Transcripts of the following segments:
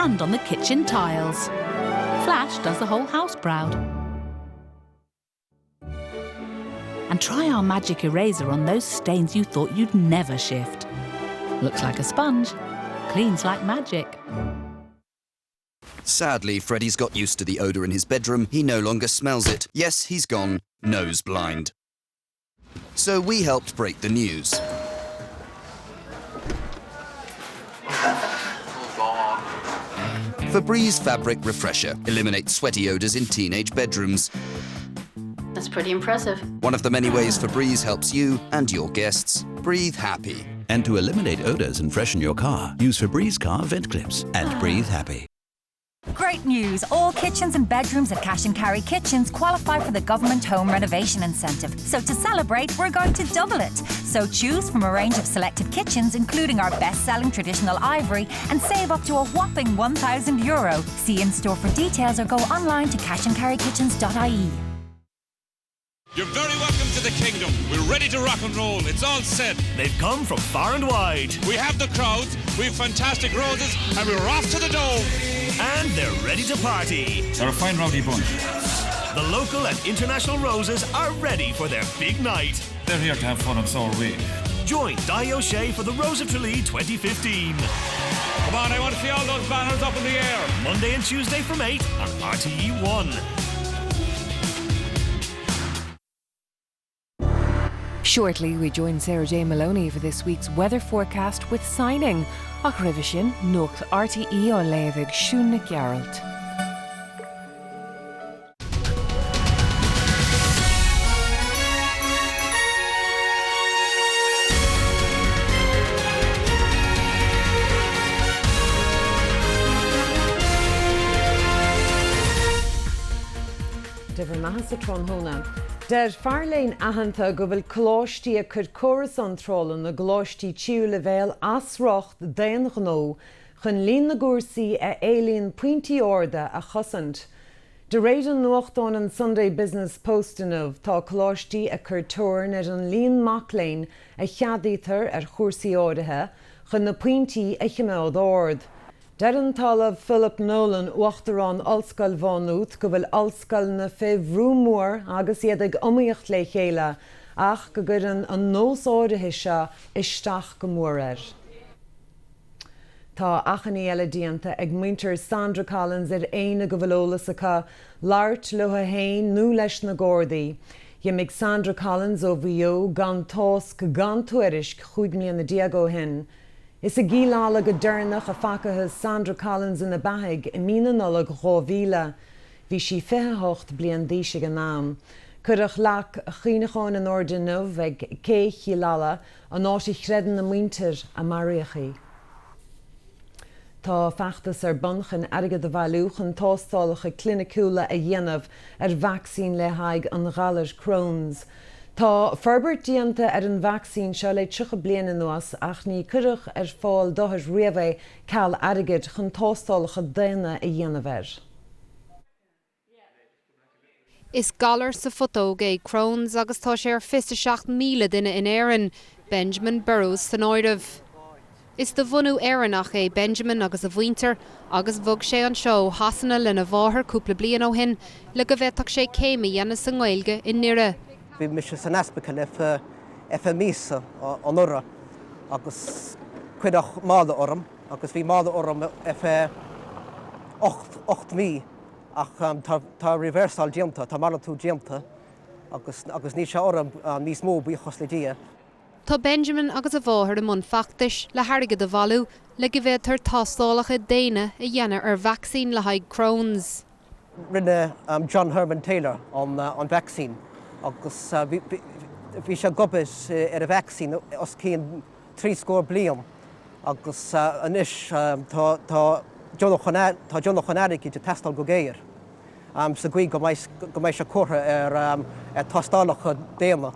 And on the kitchen tiles. Flash does the whole house proud. And try our magic eraser on those stains you thought you'd never shift. Looks like a sponge, cleans like magic. Sadly, Freddie's got used to the odour in his bedroom. He no longer smells it. Yes, he's gone nose blind. So we helped break the news. Febreze Fabric Refresher eliminates sweaty odours in teenage bedrooms. That's pretty impressive. One of the many ways Febreze helps you and your guests breathe happy. And to eliminate odours and freshen your car, use Febreze Car Vent Clips and breathe happy. Great news! All kitchens and bedrooms at Cash and Carry Kitchens qualify for the government home renovation incentive. So to celebrate, we're going to double it. So choose from a range of selected kitchens, including our best-selling traditional ivory, and save up to a whopping €1,000. See in store for details or go online to cashandcarrykitchens.ie. You're very welcome to the kingdom. We're ready to rock and roll. It's all set. They've come from far and wide. We have the crowds, we have fantastic roses, and we're off to the dome. And they're ready to party. They're a fine rowdy bunch. The local and international roses are ready for their big night. They're here to have fun and so are we. Join Dáithí Ó Sé for the Rose of Tralee 2015. Come on, I want to see all those banners up in the air. Monday and Tuesday from 8 on RTE1. Shortly, we join Sarah Jane Maloney for this week's weather forecast with signing. Ach roimhe sin, Nuacht RTÉ á léamh ag Siún Nic Gearailt. Dé bhur mbeatha sa tráthnóna. Deir fear léinn aitheanta go bhfuil coláistí ag cur córas iontrála na gcoláistí tríú leibhéal as riocht d'aon ghnó chun líon na gcúrsaí a éilíonn pointí arda a chosaint. De réir an nuachtáin an Sunday Business Post inniu, tá coláistí ag cur teorainn ar an líon mac léinn a cheadaítear ar chúrsaí áirithe chun na pointí a choimeád ard. Deir an tOllamh Philip Nolan, Uachtarán Ollscoil Mhá Nuad, go bhfuil ollscoileanna fé bhrú mór agus iad ag iomaíocht le chéile ach go gcuireann an nós áirithe seo isteach go mór air. Tá achainí eile déanta ag muintir Sandra Collins ar éinne go bhfuil eolas acu labhairt leo féin nó leis na Gardaí. D'imigh Sandra Collins ó Mhaigh Eo gan tásc gan tuairisc 15 mbliana ó shin. Is i gCill Ala go deireanach a facthas Sandra Collins ina beathaidh i mí na Nollag 2000. Bhí sí 28 bliain d'aois ag an am. Cuireadh leac chuimhneacháin in airde inniu ag Cé Chill Ala, an áit a chreideann a muintir a maraíodh í. Tá feachtas ar bun chun airgead a bhailiú chun tástálacha cliniciúla a dhéanamh ar vacsaín le haghaidh an ghalair Crohn's. Tá forbairt déanta ar an vacsaín seo le 30 bliain anuas ach ní cuireadh ar fáil d'othair riamh é ceal airgid chun tástálacha daonna a dhéanamh air. Is galar sa phutóg é Crohn's agus tá sé ar fios 7,000 duine in Éirinn, Benjamin Burrows san áireamh. Is de bhunú Éireannach é Benjamin agus a mhuintir agus bhog sé anseo ó Shasana lena mháthair cúpla bliain ó shin le go bhféadfadh sé céim a dhéanamh sa nGaeilge i nDoire. Bhí mise san ospidéal ar feadh míosa anuraidh agus cuireadh mála orm agus bhí mála orm ar feadh 8 mí ach tá reversal déanta, tá malartú déanta agus níl sé orm níos mó, buíochas le Dia. Tá Benjamin agus a mháthair i mbun feachtais le hairgead a bhailiú le go bhféadfar tástálacha daonna a dhéanamh ar vacsaín le haghaidh Crohn's. Rinne John Herman Taylor an vacsaín agus bhí sé ag obair ar an vacsaín os cionn trí scór bliain agus anois tá deonach an airgid ag teastáil go géar sa gcaoi go mbeidh sé curtha ar tástálacha daonna.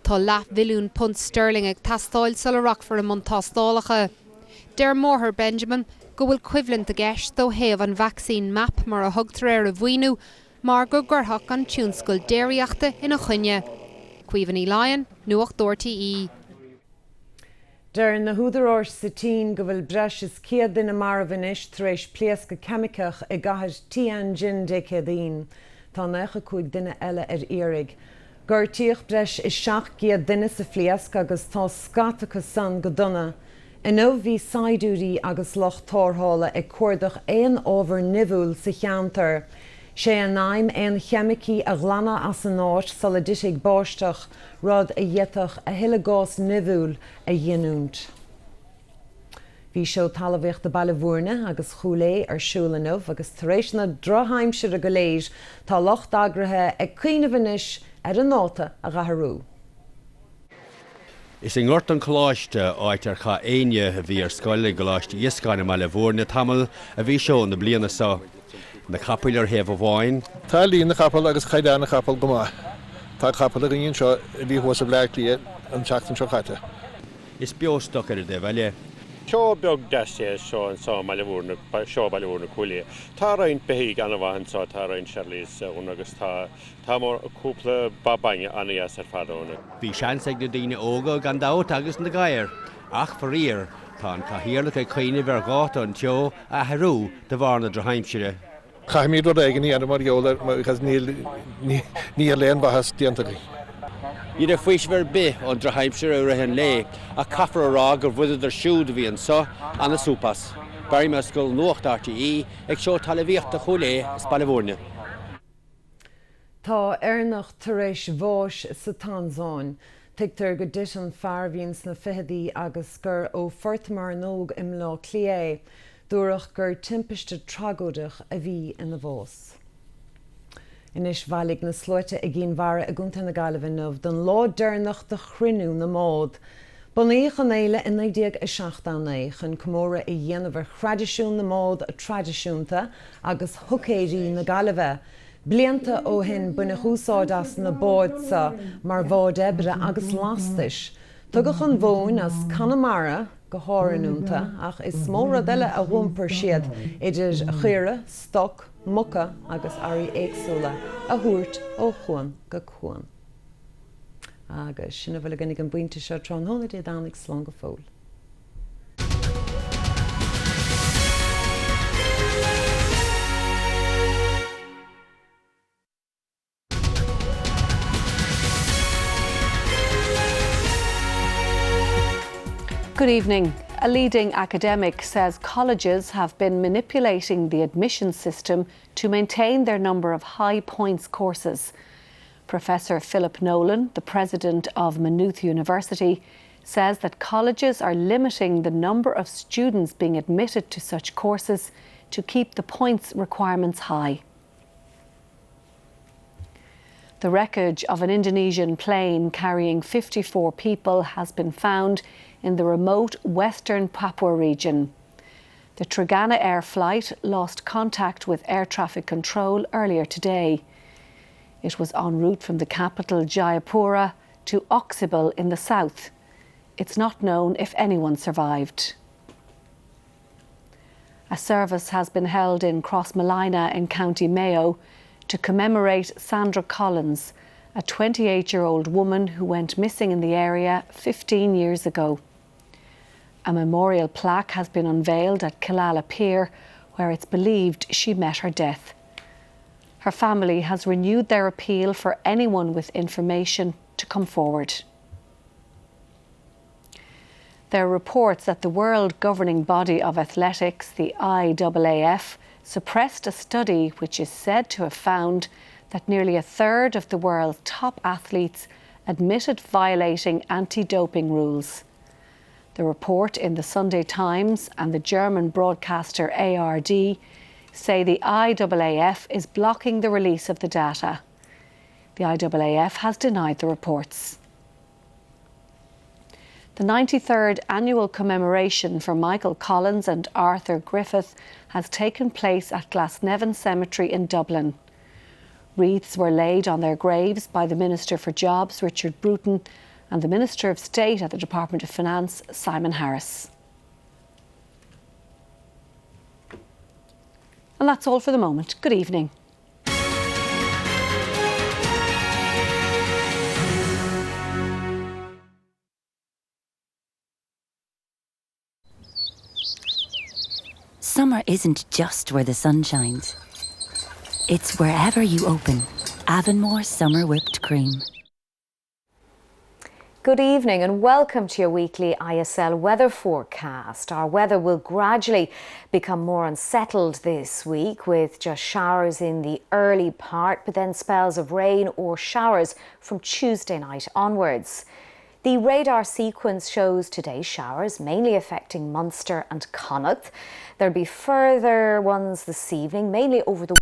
Tá leathmhilliún punt sterling ag teastáil sula rachfar i mbun tástálacha. Deir máthair Benjamin go bhfuil coimhlint i gceist ó thaobh an vacsaín MAP mar a thugtar air a mhaoiniú mar go gcuirfeadh an tionscal déiríochta ina choinne. Caoimhe Ní Laighin, Nuacht RTÉ. Deir na húdaráis sa tSín go bhfuil breis is 100 duine marbh anois tar éis pléascadh ceimiceach i gcathair Tianjin Dé Céadaoin. Tá 95 duine eile ar iarraidh. Gortaíodh breis is 700 duine sa phléasc agus tá scata acu san go dona. Inniu bhí saighdiúirí agus lucht tarrthála ag cuardach aon ábhar nimhiúil sa cheantar. Sé a n-aidhm aon cheimicí a ghlanadh as an áit sula dtitfidh báisteach, rud a d'fhéadfadh a thuilleadh gás nimhiúil a ghiniúint. Bhí Seó Talmhaíochta Baile Bhúirne agus Chúil Aodha ar siúl inniu agus tar éis na drochaimsire go léir tá lucht eagraithe ag cuimhneamh anois ar an ndáta a dh'athrú. Is i nGort an Choláiste, áit ar chaith éinne a bhí ar scoil i gColáiste Íoscáin i mBaile Bhúirne tamall, a bhí seó na bliana seo. Na capaill ar thaobh amháin. Tá líon na gcapall agus caighdeán na gcapall go maith. Tá capall againn anseo a bhí thuas i Bleá Cliath an tseachtain seo caite. Is beostoc ar an dtaobh eile. Seó beag deas é seo anseo i mBaile Bhúirne, Seó Baile Bhúirne Cúil Aodha. Tá roinnt beithígh an-mhaith anseo, tá roinnt Shirleys ann agus tá. Tá mór cúpla ba bainne an-dheas ar fad ann. Bhí seans ag na daoine óga gan dabht agus na gadhair, ach faraor, tá an cathaoirleach ag cuimhneamh ar dháta an tseó a athrú de bharr na drochaimsire. Caithfimid rud éigin a dhéanamh mar gheall air because níl níl aon mhaitheas déanta againn. Ní raibh faoiseamh ar bith ón drochaimsir i rith an lae ach caithfear a rá gur bhaineadar siúd a bhí anseo ana-súp as. Barry Mescall, Nuacht RTÉ, ag Seó Talmhaíochta Chúil Aodha is Baile Bhúirne. Tá Éireannach tar éis bháis sa Tansáin. Tuigtear go dtit an fear a bhí sna ficheadaí agus gur ó Phort Mearnóg i mBleá Cliath é. Dúradh gur timpiste tragóideach a bhí ina bhás. Anois bhailigh na sluaite i gCinn Mhara i gContae na Gaillimhe inniu don lá deireanach de Chruinniú na mBád. Bunaíodh an fhéile i 1979 chun comóradh a dhéanamh ar thraidisiún na mbád traidisiúnta agus húicéirí na Gaillimhe. Blianta ó shin baineadh úsáid as na báid seo mar bháid oibre agus lastais. Tugadh an mhóin as Conamara go hÁrainn iontu ach is mó rud eile a d'iompair siad, idir chaora, stoc, muca agus earraí éagsúla a thabhairt ó chuan go cuan. Agus sin a bhfuil againn ag an bpointe seo tráthnóna Dé Domhnaigh, slán go fóill. Good evening. A leading academic says colleges have been manipulating the admission system to maintain their number of high points courses. Professor Philip Nolan, the president of Maynooth University, says that colleges are limiting the number of students being admitted to such courses to keep the points requirements high. The wreckage of an Indonesian plane carrying 54 people has been found in the remote western Papua region. The Trigana Air flight lost contact with air traffic control earlier today. It was en route from the capital Jayapura to Oksibil in the south. It's not known if anyone survived. A service has been held in Crossmolina in County Mayo to commemorate Sandra Collins, a 28-year-old woman who went missing in the area 15 years ago. A memorial plaque has been unveiled at Killala Pier, where it's believed she met her death. Her family has renewed their appeal for anyone with information to come forward. There are reports that the world governing body of athletics, the IAAF, suppressed a study which is said to have found that nearly a third of the world's top athletes admitted violating anti-doping rules. The report in the Sunday Times and the German broadcaster ARD say the IAAF is blocking the release of the data. The IAAF has denied the reports. The 93rd annual commemoration for Michael Collins and Arthur Griffith has taken place at Glasnevin Cemetery in Dublin. Wreaths were laid on their graves by the Minister for Jobs, Richard Bruton, and the Minister of State at the Department of Finance, Simon Harris. And that's all for the moment. Good evening. Summer isn't just where the sun shines. It's wherever you open Avonmore Summer Whipped Cream. Good evening and welcome to your weekly ISL weather forecast. Our weather will gradually become more unsettled this week with just showers in the early part, but then spells of rain or showers from Tuesday night onwards. The radar sequence shows today's showers mainly affecting Munster and Connacht. There'll be further ones this evening, mainly over the